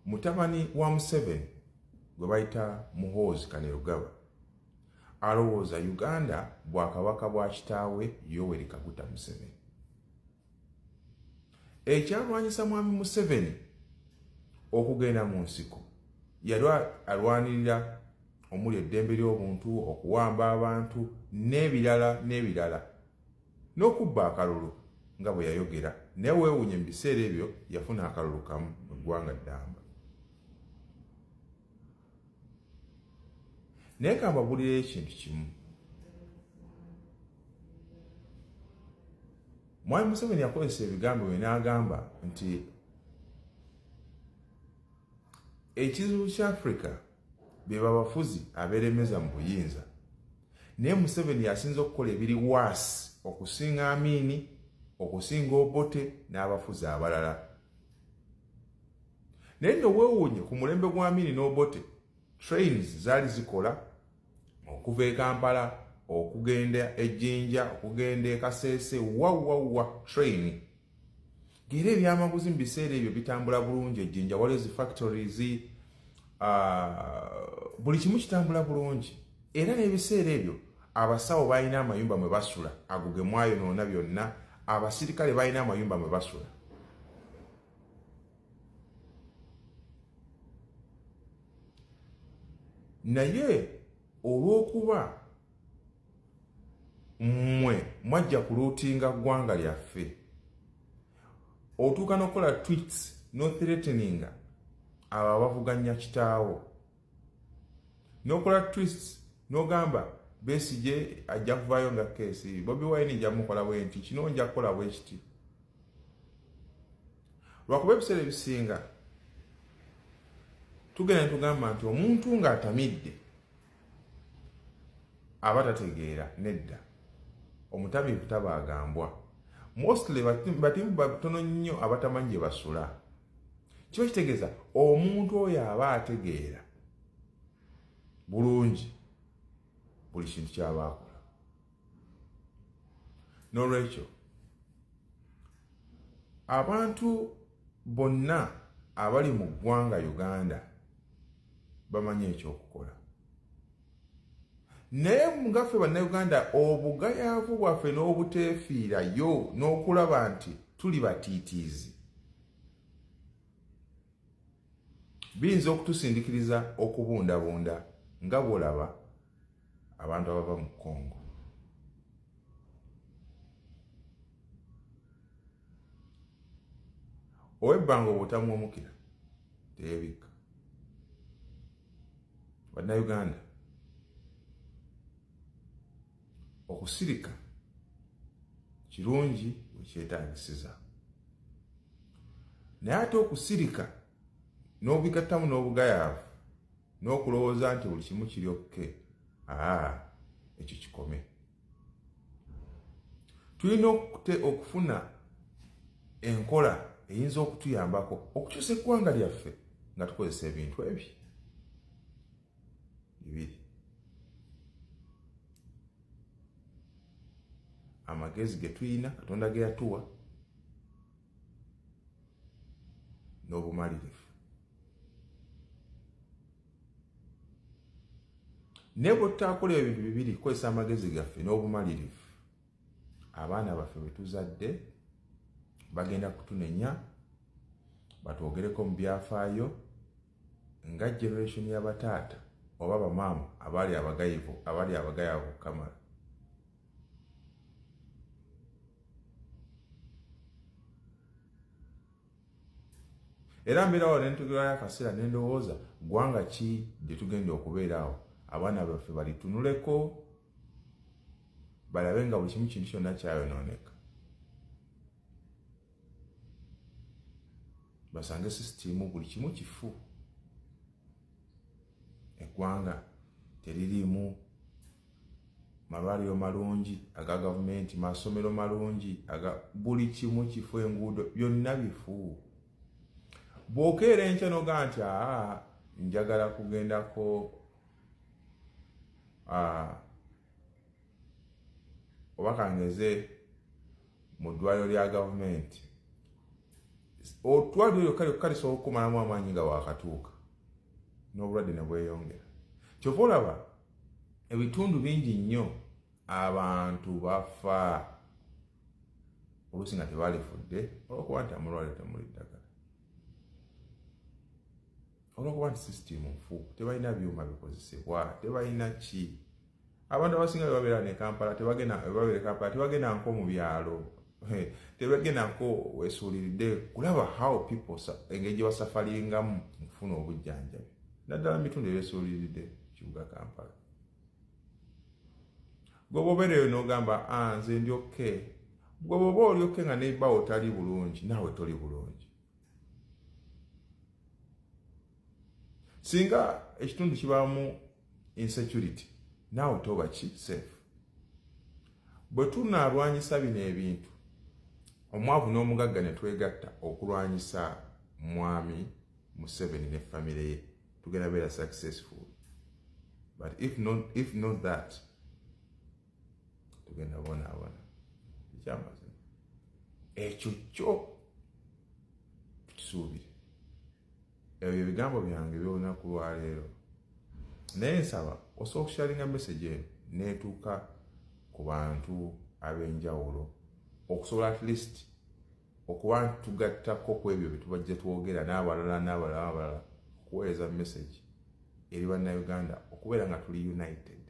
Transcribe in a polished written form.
Mutabani wa Museveni gwe bayita Muhoozi Kainerugaba alowooza Uganda bwakabaka bwa kitaawe Yoweri Kaguta Museveni. Ekyalwanyisa Mwami Museveni okugenda mu nsiko, yali alwanirira omuli eddembe ly'obuntu, okuwamba abantu n'ebirala n'ebirala, n'okubba akalulu nga bwe yayogera. Naye weewuunye, mu biseera ebyo yafuna akalulu kamu mu ggwanga ddamba. Naye kambabuulirayo ekintu kimu: Mwami Museveni yakozesa ebigambo bye n'agamba nti ekizibu kya Africa be babafuzi abeeremeza mu buyinza, naye Museveni yasinza okukola ebiri waasi okusinga Amiini, okusinga Obote n'abafuzi abalala. Naye nno weewuunye, ku mulembe gwa Amiini n'Obote trains zaali zikola okuva e Kampala okugenda e Jinja, okugenda e Kasese, wawawa train. Era ebyamaguzi mu biseera ebyo bitambula bulungi. Ejjinja waliwo zi factories, buli kimu kitambula bulungi. Era n'ebiseera ebyo abasawo balina amayumba mwe basula, ago ge mwayonoona byonna. Abasirikale balina amayumba mwe basula. Naye olw'okuba mmwe mwajja kulootinga ggwanga lyaffe, otuuka n'okukola tweets n'othreateninga abo abavuganya kitaawo, n'okola tweets n'ogamba Besigye ajja kuvaayo nga case, Bobi Wine nja mukola bwe nti, kino nja kukola bwe kiti. Lwakuba ebiseera ebisinga tugenda ne tugamba nti omuntu ng'atamidde aba tategeera. Nedda, omutamiivu taba agambwa. Mostly batimu batono nnyo abatamanyi gye basula. Kiba kitegeeza omuntu oyo aba ategeera bulungi buli kintu kyaba akola. N'olwekyo abantu bonna abali mu ggwanga Uganda bamanyi ekyokukola, naye ngaffe Bannayuganda obugayaavu bwaffe n'obuteefiirayo n'okulaba nti tuli batiitiizi biyinza okutusindikiriza okubundabunda nga bw'olaba abantu abava mu Congo. Owebbanga obutamuwemukira teyebikka. Bannayuganda, okusirika kirungi wekyetagisiza, naye ate okusirika n'obigattamu n'obugayaavu n'okulowooza nti buli kimu kiri okay, aa, ekyo kikome. Tulina okufuna enkola eyinza okutuyambako okukyusa eggwanga lyaffe nga tukozesa ebintu ebyo bibiri: amagezi ge tuyina, Katonda ge yatuwa, n'obumalirivu. Naye bwe tutaakola ebintu bibiri, kukozesa amagezi gaffe n'obumalirivu, abaana baffe bwe tuzadde bagenda kutunenya, batwogereko mu byafaayo nga generation y'abataata oba bamaama abaali abagayivu, abali abagayavu kamala. Era mbeerawo nentugerayo akaseera nendowooza, ggwanga ki gye tugenda okubeera awo abaana baffe balitunuleko balabe nga buli kimu kintu kyonna kyayonooneka, basange sisitimu buli kimu kifu, eggwanga teririimu malwaliro malungi aga gavumenti, masomero malungi aga buli kimu kifu, enguudo byonna bifu? Bw'okeera enkya nogaa nti, "Aa, njagala kugendako oba kangeze mu ddwaliro lya gavumenti," Otwaliro lyokka lyokka lisobola okukumalamu amaanyi nga wakatuuka, n'obulwadde ne bweyongera. Kyova olaba ebitundu bingi nnyo abantu bafa oluusi nga tebalifudde olwokuba nti amalwaliro temuli ddagala, olwokuba nti system nfu, tebalina byuma bikozesebwa, tebalina ki. Abantu abasinga bebabeera ne Kampala tebagenda, bebabeera Kampala tebagenda nko mu byalo, tebagenda nko wesuuliridde kulaba how people engeri gye basafalingamu mu kufuna obujjanjabi, naddala mu bitundu ebyesuuliridde kibuga Kampala. Gwe bwobeereyo n'ogamba, "Ah, nze ndi okay." Gwe bwoba oli okay nga neibawo tali bulungi, naawe toli bulungi. Singa ekitundu kibaamu insecurity, naawe toba ki safe. Bwe tunaalwanyisa bino ebintu, omwavu n'omugagga ne twegatta okulwanyisa Mwami Museveni ne famire ye, tugenda beera successful. But if not that, tugenda bonaabona. Ekyamazima ekyo kyo tukisuubire. Ebyo ebigambo byange byolunaku lwaleero, naye nsaba osobola okusharinga message eno neetuuka ku bantu ab'enjawulo, okusobola at least okuba nti tugattako ku ebyo byetubajja twogera n'abalala n'abalala n'abalala, okuweereza message eri Bannayuganda okubeera nga tuli united.